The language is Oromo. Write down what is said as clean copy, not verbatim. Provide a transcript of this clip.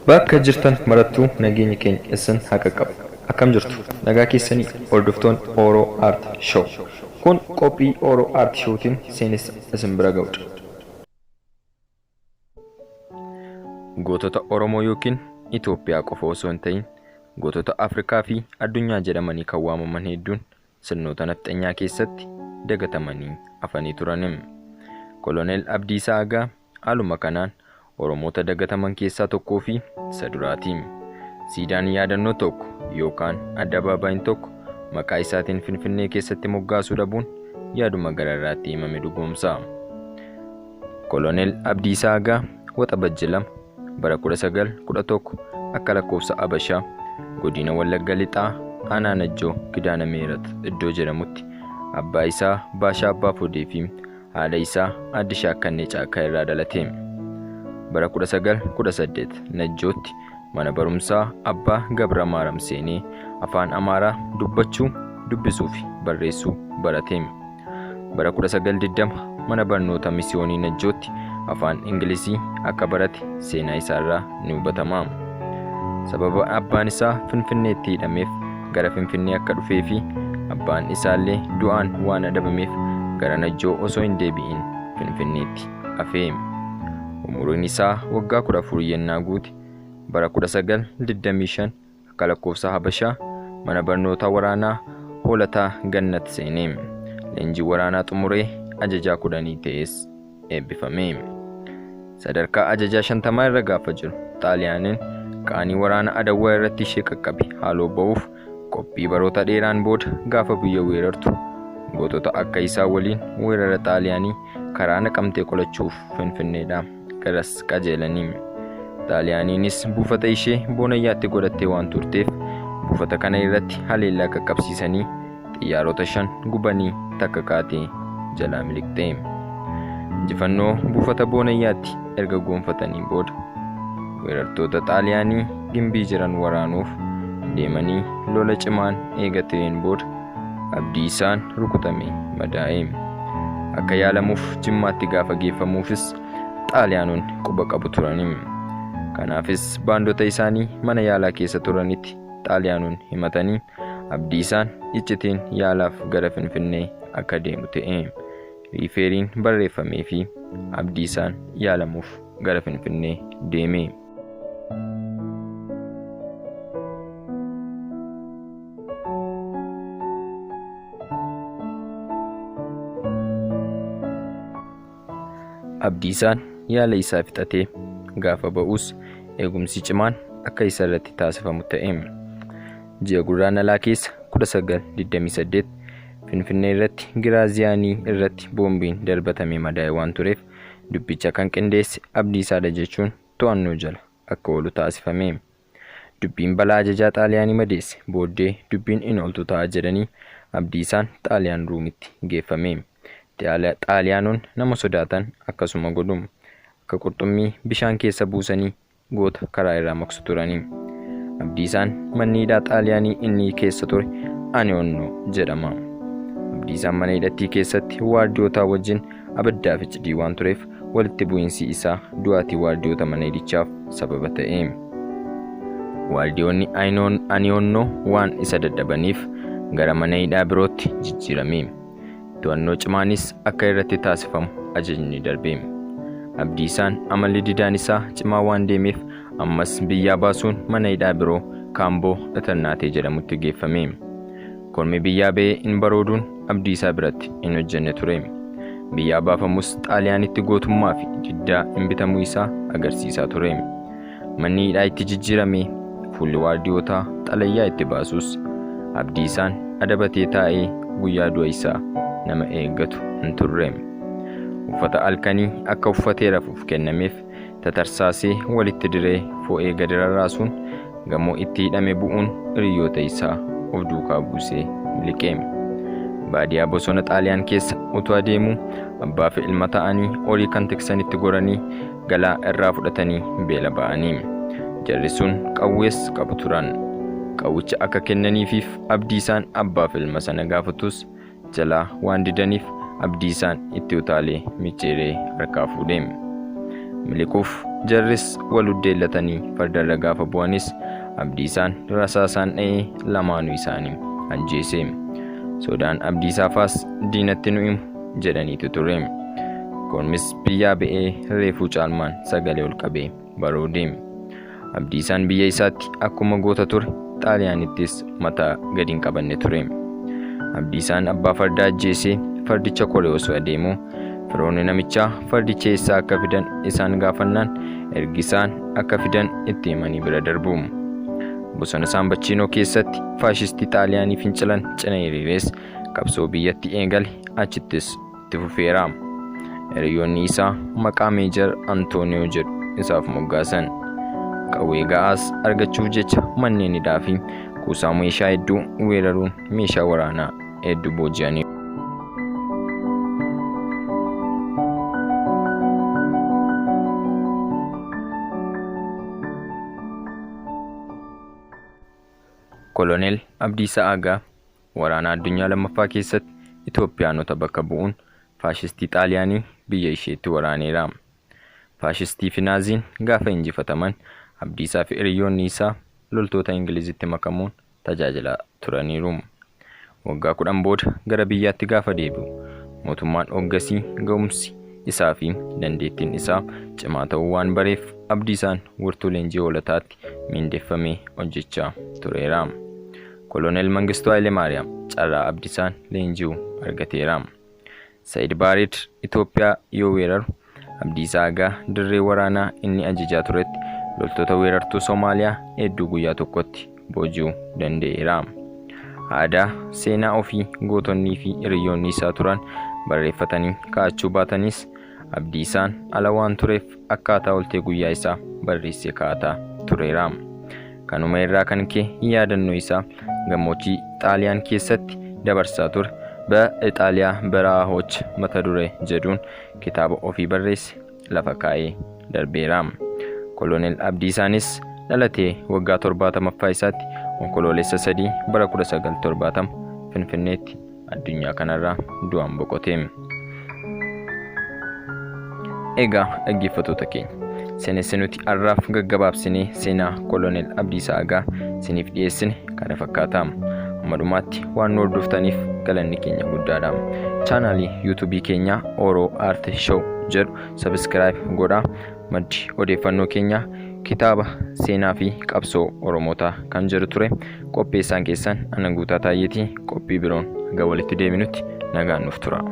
Bakka jirtan marattuu nageenyi keenya isin haa qaqqabu. Akkam jirtu? Nagaa keessanii hordoftoonni Oro Art Show. Kun qophii Oro Art Showtiin seenessa isin bira ga'udha. Gootota Oromoo yookiin Itoophiyaa qofa osoo hin ta'in gootota Afrikaa fi addunyaa jedhamanii kan waamaman hedduun sirnoota nafxanyaa keessatti dagatamanii hafanii turanim. Koloneel Abdiisaa Agaa haaluma kanaan Oromoota dagataman keessaa tokkoo fi isa duraati. Siidaan yaadannoo tokko yookaan addabaabaayiin tokko maqaa isaatiin Finfinnee keessatti moggaasuu dhabuun yaaduma gararraatti himame dhugoomsa. Koloneel Abdiisaa Agaa Waxabajji 2 bara 1911 akka lakkoofsa Abashaa godina Wallagga Lixaa aanaa Najjoo Kidaana Mihirat iddoo jedhamutti abbaa isaa Baashaa Abbaa Fodee fi haadha isaa Aadde Shaakkannee Caakkaa irraa dhalate. Bara 1918 Najjootti mana barumsaa Abbaa Gabra Maaram seenee afaan Amaaraa dubbachuu, dubbisuu fi barreessuu barate. Bara 1920 mana barnoota misiyoonii Najjootti afaan Ingilizii akka barate seenaa isaarraa ni hubatama. Sababa abbaan isaa Finfinneetti hidhameef gara Finfinnee akka dhufee fi abbaan isaallee du'aan waan adabameef gara Najjoo osoo hin deebi'in Finfinneetti hafe. Umuriin isaa waggaa 14 yennaa guute bara 1925 akka lakkoofsa Habashaa mana barnootaa waraanaa Hoolataa Gannat seene. Leenjii waraanaa xumuree ajajaa kudhanii ta'ees eebbifame. Sadarkaa ajajaa shantamaa irra gaafa jiru Xaaliyaaniin qaanii waraana Adawwaa irratti ishee qaqqabe haaloo ba'uuf qophii baroota dheeraan booda gaafa biyya weerartu gootota akka isaa waliin weerara Xaaliyaanii karaa Naqamtee qolachuuf Finfinneedhaa garas qajeelanii. Xaaliyaaniinis buufata ishee Boonayyaatti godhattee waan turteef buufata kana irratti haleellaa qaqqabsiisanii xiyyaarota 5 gubanii takka kaatee jalaa miliqxe. Injifannoo buufata Boonayyaatti erga goonfatanii booda weerartoota Xaaliyaanii Gimbii jiran waraanuuf deemanii lola cimaan eega ta'een booda Abdiisaan rukutamee madaa'e. Akka yaalamuuf Jimmaatti gaafa geeffamuufis Xaaliyaanonni quba qabu turani. Kanaafis baandota isaanii mana yaalaa keessa turanitti Xaaliyaanonni himatanii Abdiisaan iccitiin yaalaaf gara Finfinnee akka deemu ta'e. Riifeeriin barreeffameefii Abdiisaan yaalamuuf gara Finfinnee deeme. Abdiisaan yaala isaa fixatee gaafa ba'us eegumsi cimaan akka isa irratti taasifamu ta'e. Ji'a Gurraandhalaa keessa 1928 Finfinnee irratti Giraaziyaanii irratti boombiin darbatamee madaa'e waan tureef dubbicha kan qindeesse Abdiisaadha jechuun to'annoo jala akka oolu taasifame. Dubbiin balaa ajajaa Xaaliyaanii madeesse booddee dubbiin in ooltu ta'a jedhanii Abdiisaan Xaaliyaan Ruumitti geeffame. Xaaliyaanonni nama sodaatan akkasuma godhu. Akka qurxummii bishaan keessa buusanii goota karaa irraa maqsu turani. Abdiisaan manni hidhaa Xaaliyaanii inni keessa ture Ani'onnoo jedhama. Abdiisaan mana hidhattii keessatti waardiyootaa wajjin abiddaa fi cidii waan tureef walitti bu'iinsi isaa du'aatii waardiyoota mana hidhichaaf sababa ta'e. Waardiyoonni Aniyoonnoo waan isa dadhabaniif gara mana hidhaa birootti jijjiirame. To'annoo cimaanis akka irratti taasifamu ajajni darbe. Abdiisaan amalli didaan isaa cimaa waan deemeef ammas biyyaa baasuun mana hidhaa biroo Kaamboo Itarnaatee jedhamutti geeffame. Kormi biyyaa ba'ee in barooduun Abdiisaa biratti hin hojjenne ture. Biyyaa baafamus Xaaliyaanitti gootummaa fi diddaa hin bitamuu isaa agarsiisaa ture. Manni hidhaa itti jijjiiramee fuulli waardiyootaa xalayyaa itti baasus Abdiisaan adabatee taa'ee guyyaa du'a isaa nama eeggatu hin turre. Uffata alkanii akka uffatee rafuuf kennameef tatarsaasee walitti diree fo'ee gadi rarraasuun gamoo itti hidhame bu'uun hiriyyoota isaa of duukaa buusee miliqe. Baadiyaa bosona Xaaliyaan keessa utuu adeemuu abbaa fi ilma ta'anii horii kan tiksanitti goranii galaa irraa fudhatanii beela ba'anii. Jarri sun qawwees qabu turan. Qawwicha akka kennaniifiif Abdiisaan abbaaf ilma sana gaafatus jalaa waan didaniif Abdiisaan itti utaalee micciiree harkaa fuudhe. Miliquuf jarris wal uddeellatanii fardarra gaafa bu'anis Abdiisaan rasaasaan dha'ee lamaanuu isaanii ajjeese. Sodaan Abdiisaafaas diinatti nu himu jedhaniitu ture. Kormis biyyaa ba'ee reefuu caalmaan sagalee ol qabee baroode. Abdiisaan biyya isaatti akkuma goota ture Xaaliyaanittis mataa gadi hin qabanne ture. Abdiisaan abbaa fardaa ajjeesee fardicha koree osoo adeemuu firoonni namichaa fardicha eessaa akka fidan isaan gaafannaan ergisaan akka fidan itti himanii bira darbu. Bosona Saambachiinoo keessatti faashistii Xaaliyaanii fincilan cina hiriirees qabsoo biyyatti eegale achittis itti fufeera. Hiriyoonni isaa maqaa Meejar Antooniyoo jedhu isaaf moggaasan. Qawwee ga'aas argachuuf jecha manneen hidhaa fi kuusaa meeshaa hedduu weeraruun meeshaa waraanaa hedduu booji'aniiru. Koloneel Abdiisaa Aagaa Waraana Addunyaa Lammaffaa keessatti Itoophiyaanota bakka bu'uun faashistii Xaaliyaanii biyya isheetti waraaneera. Faashistii fi Naaziin gaafa injifataman Abdiisaa fi hiriyyoonni isaa loltoota Ingilizitti makamuun tajaajilaa turaniiru. Waggaa 10 booda gara biyyaatti gaafa deebi'u mootummaan oggasii ga'umsi isaa fi dandeettiin isaa cimaa ta'uu waan bareef Abdiisaan wirtuu leenjii Hoolataatti miindeffamee hojjechaa tureera. Koloneel Mangistuu Hayilemaariyaam carraa Abdisaan leenji'uu argateera. Sa'id Baareed Itoophiyaa yoo weeraru Abdiisaa Aagaa dirree waraanaa inni ajajaa turetti loltoota weerartuu Somaaliyaa hedduu guyyaa tokkotti booji'uu danda'eera. Aadaa, seenaa ofii gootonnii fi hiriyyoonni isaa turan barreeffatanii kaa'achuu baatanis Abdiisaan ala waan tureef akkaataa oltee guyyaa isaa barreessee kaa'ataa tureera. Kanuma irraa kan ka'e yaadannoo isaa gammoojjii Xaaliyaan keessatti dabarsaa ture በኢጣሊያ በረሃዎች mata duree jedhuun kitaaba ofii barreesse lafa kaa'ee darbeera. Koloneel Abdiisaanis dhalatee waggaa 70ffaa isaatti Onkoloolessa 3 bara 1970 Finfinneetti addunyaa kanarraa du'aan boqote. Egaa dhaggeeffattoota keenya seenessi nuti har'aaf gaggabaabsinee seenaa Koloneel Abdiisaa Aagaa siniif dhiyeessine kana fakkaata. Hamma dhumaatti waan nu hordoftaniif galanni keenya guddaadha. Chaanaalii yuutuubii keenyaa Oro Art Show jedhu sabiskiraayib godhaa. Maddi odeeffannoo keenyaa kitaaba seenaa fi qabsoo Oromootaa kan jedhu ture. Qopheessaan keessan Anan Guutaa Taayyeeti. Qophii biroon hanga walitti deebinutti nagaan nuuf tura.